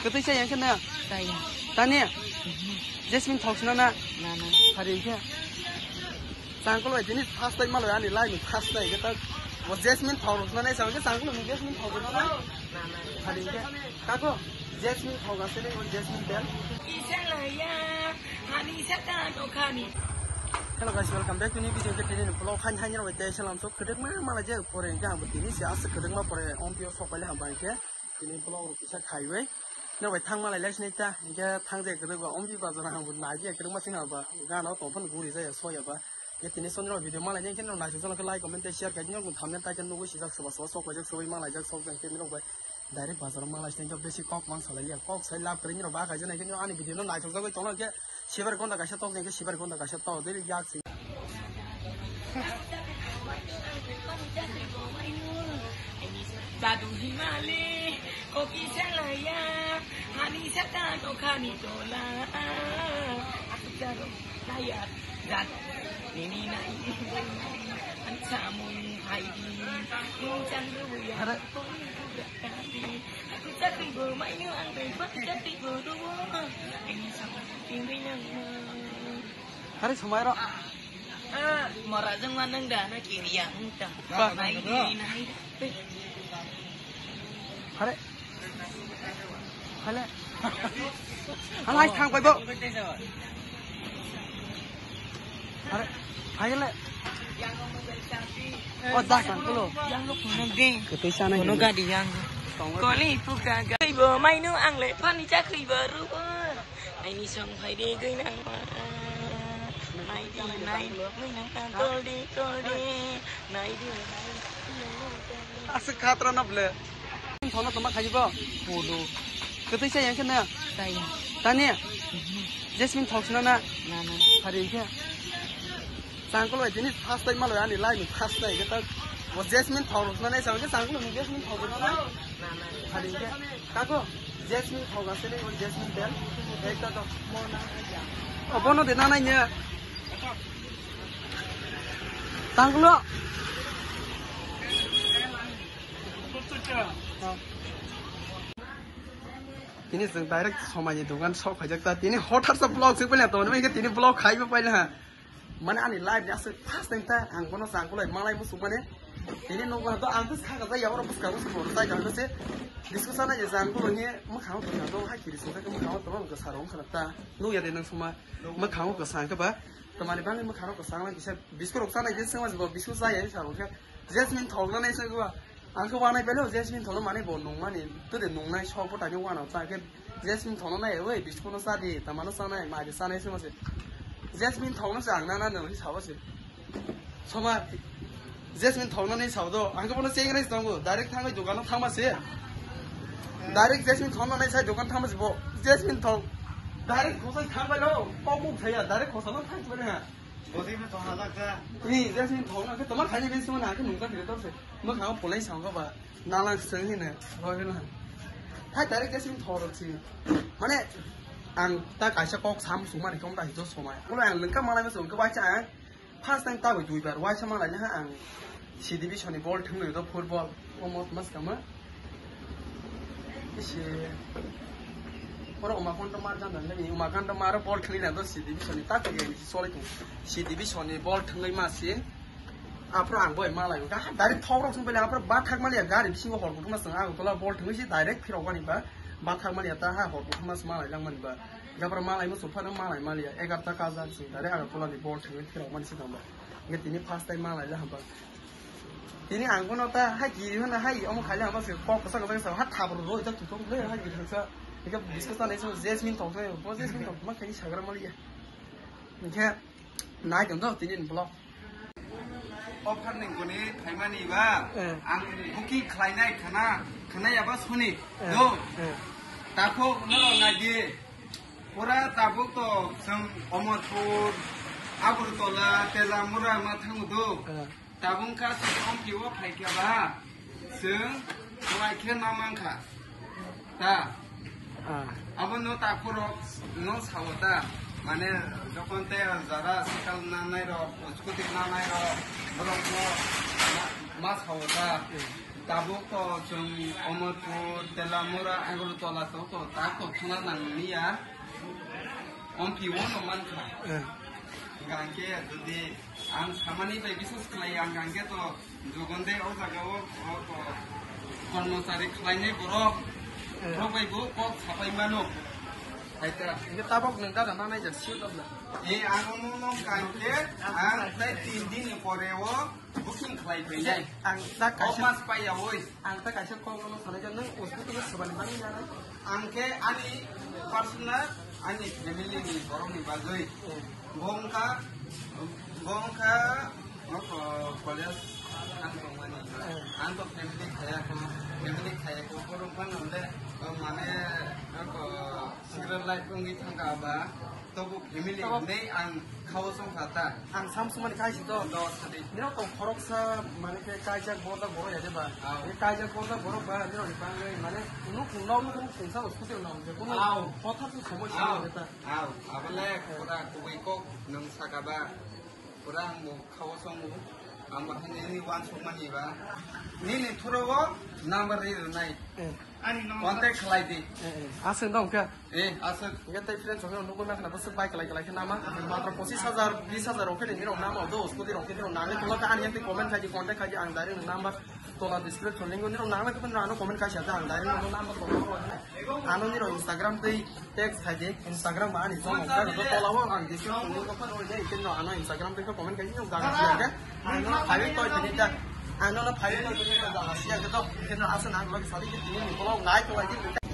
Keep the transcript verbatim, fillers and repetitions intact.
Kwtwi chaya khe na? Chaya. Tani? Mhm. Jasmine thok sina na? Na, na. Hari khe. Changkolo tini first time malo ani lai ni first time khe ta. Bo Jasmine thok sina na sa khe changkolo ni Jasmine thok sina na? Na, na. Hari khe. Kako? Jasmine thok asini o Jasmine tel. Isa laya, hani sata no khani. Hello guys, welcome back to new video. Khe tini vlog khain hain rok tei salam sok kwdwkma mala je pore khe ang bo tini se aswk kwdwkma pore ompio sok pai le ham bai khe. Tini vlog rok kisa khaiwi. Norok bai thangma lai lai sini ta. Hingke thang je kwrwk ba ombi bazar ang bo nai je kwrwk ma sini ba. Gana tong phano guri jaya soya ba. Ye tini sonjora video ma lai nang khe norok naisuk jano khe like, comment tei share khai norok thumbnail title nugwi sijak soba soba sok laijak sobai ma laijak sok jang khe norok bai direct bazar ma lai sini besi kok mang salai ya. Kok sai lab kwrwi norok ba khai jana khe ani video no naisuk jagwi tongna khe Sibar konda kaisa tok jeng khe sibar konda kaisa tok dei yak sing. Jadu himale koki salaya hani sata to khani tola. Aku jadu naya jadu nini nai ansamun haidi muncang ruya. Aku cakri bo mainu ang bai pa cakri bo ruwa. Ini sama tingri nang. Hari sumai ro. Ah, mora jeng manang da na kiriya unta. Ba. Nai di nai. Hari. Hale. Hale thang pai bo. Hari. Hai le. Oh, dah kan tulo. Yang lo kono ding. Ketu sana. Kono gadi yang. Koli puka gadi bo mainu ang le pani chakri baru. Aini song phai de gwi nang ma. Nai di nai gwi nang ta tol di tol di. Nai di nai. Aswk khatra na ble. Thono toma khai bo. Podo. Ketui sa yang kena. Saya. Tani. Jasmine thok sina na. Na na. Hari khe. Changkolo tini first time malo ani lai ni first time khe ta. Bo Jasmine thok sina nai sa khe changkolo ni Jasmine thok sina na. Hari khe. Kako? Jasmine thok asini, o Jasmine tel. Ekta to. Obono de nanai ne. Tanglo. Tini chwng direct somaini dogan sok khaijak ta. Tini hotharsa vlog se paila to, nini tini vlog khaiba paila ha. Mane ani life ni aswk first time ta ang bono chang kulai malai muchung mane. Tini nokbar to ang to sakha jai ya oro bwskango se boro jai kha se. Discussion ai jang kulo ni mwkhang to to hai kiri se ta mwkhang to to saro khana ta. Nuk ya de nang suma mwkhang to sang kha ba. To mane bang mwkhang to sang lai kisa biscuit rok sanai de sema bo biscuit jai ya saro kha. Jasmine thok na nai se ba. Ang khe wanai belai Jasmine thok no mane bo nung mani to de nung nai sok bo tani wana cha khe. Jasmine thok no nai oi biscuit no cha di tamano cha nai mai de cha nai se ma se. Jasmine thok no se ang na na no sa ba se. Soma, Jasmine thok no ni sao do, ang khe bono cheng rai tongo, direct thangwi dokan o thangma se. Direct Jasmine thok no nai sai dokan thangma se bo. Jasmine thok, direct khosai thangbai lo, pok muk thaya, direct khosai no thangbai ha. Bodi me thok na jak ta. Ni Jasmine thok no khe tomar thani besi mo na khe nungta dire tor se. Mo khao polai sao ba, nalang seng ni ne, roi na. Hai direct Jasmine thok ro si. Mane, ang ta kaisa kok sam sung mani kom ta hijo somai. Ulo ang lengka malai ma sung khe bai cha ang. First time tabuk duibar waisa malai ha ang C division ni ball thwngwi do football o mot mas kama. Isi oro Umakanta mar jan dan le Umakanta mar ball thwngwi na do C division ni tak ni solai tong. C division ni ball thwngwi ma si. Aphro ang boi malai ga direct thok rok sung pele aphro ba thak mali gari bisingo hor kutung na sung ang tola ball thwngwi si direct phirok ani ba ba thak mali ta ha hor kutung na malai lang mani ba. Gabra malai mo suphano malai maliya egarta kaza si dare aga pula ni bol thangwi thira mani si damba. Nge tini first time malai la hamba. Tini ang bono ta hai kiri hona hai omo khaile hamba se kok kasa kasa kasa ha thapro roi ta tutok le hai kiri kasa. Ika biscuit ta nai so Jasmine thok thai bo Jasmine thok ma khai sagra maliya. Nge nai tong do tini vlog. Offer ni guni phaimani ba, eh, ang booking khlainai khana, khana yaba soni. Eh, do. Eh. Tako nalo nadi. Pura tabuk to seng Omorpur, Agartala, Tezamura ma thangu do. Eh. Tabung ka song ki o phaikya ba. Chwng kwlai khe na mankha ta. Ah. Abo no takhurok no sao ta. Mane, jokon te jara sikal nanai rok, scooty nanai rok, borok no ma, ma sao ta. Tabuk to chwng Omorpur, Telamura, Agartala to, to tak to thangna nangya. Ompi wono mankha. Eh. Hwnkhe jodi ang samani bai biswas khlai, ang hwnkhe to jogonde o jaga o, o to kormochari khlainai borok. Eh. Borok bai bo kok sapai mano. Hai ta. Hwnkhe tabuk nwng dada nanai jar sio tabla. Eh, ang omo no hwnkhe ang tai tin din ni pore o booking khlai phainai. Ang ta kaisa. O mas paiya oi. Ang ta kaisa kok no sanai jar nwng hospital o swbani bagwi nanai. Ang khe ani personal, ani family ni borok ni bagwi. Hmm. Bo wngkha, bo wngkha, o, college ang tongmani. Hmm. Ang to family khaya ko, family khaya ko, borok phano le, o, mane, o, cigarette light wngwi thangkha ba, tobo family Tobo hinwi ang khao songkha ta. Ang samsumani kaisa to. No, sadi. Nino to khoroksa, mane khe kaijak borda borok ya de ba. Aw. Ye kaijak borda borok ba, nino ni bangwi, mane, nuk nuk nok nuk nuk sengsa scooty no je kono Aw. Hothat se somoi Aw. Sengsa de ta. Aw, abole pura kubui kok nwng saka ba. Pura ang bo khao songo. Ang ba hani ni wan songmani ba. Nini thuro o number ri rwnai. Eh. Contact khlai di. Eh, eh. Aswk dong kha. Eh, aswk. Hwnkhe tei friends rok nugwi mankha na bwswk bai kwlai kwlai khe nama. Matra pochis hajar, bis hajar rok khe nini rok nama do, scooty rok khe nini rok nangwi tongla khe ani yakni comment khai di, contact khai di, ang direct number tola description link o nini rok nangwi tongla ano comment khai sa ang direct number tola. Ano nini rok Instagram tei text khai di, Instagram ba ani joma khai do tola o ang description link o phano roi di, khe ano Instagram tei comment khai di, ang daga siya khe. Ano phai toi tini ta. Ano no phai toi tini ta daga siya khe to. Khe no asa nang lok sadi khe tini ni kolok nai to lagi.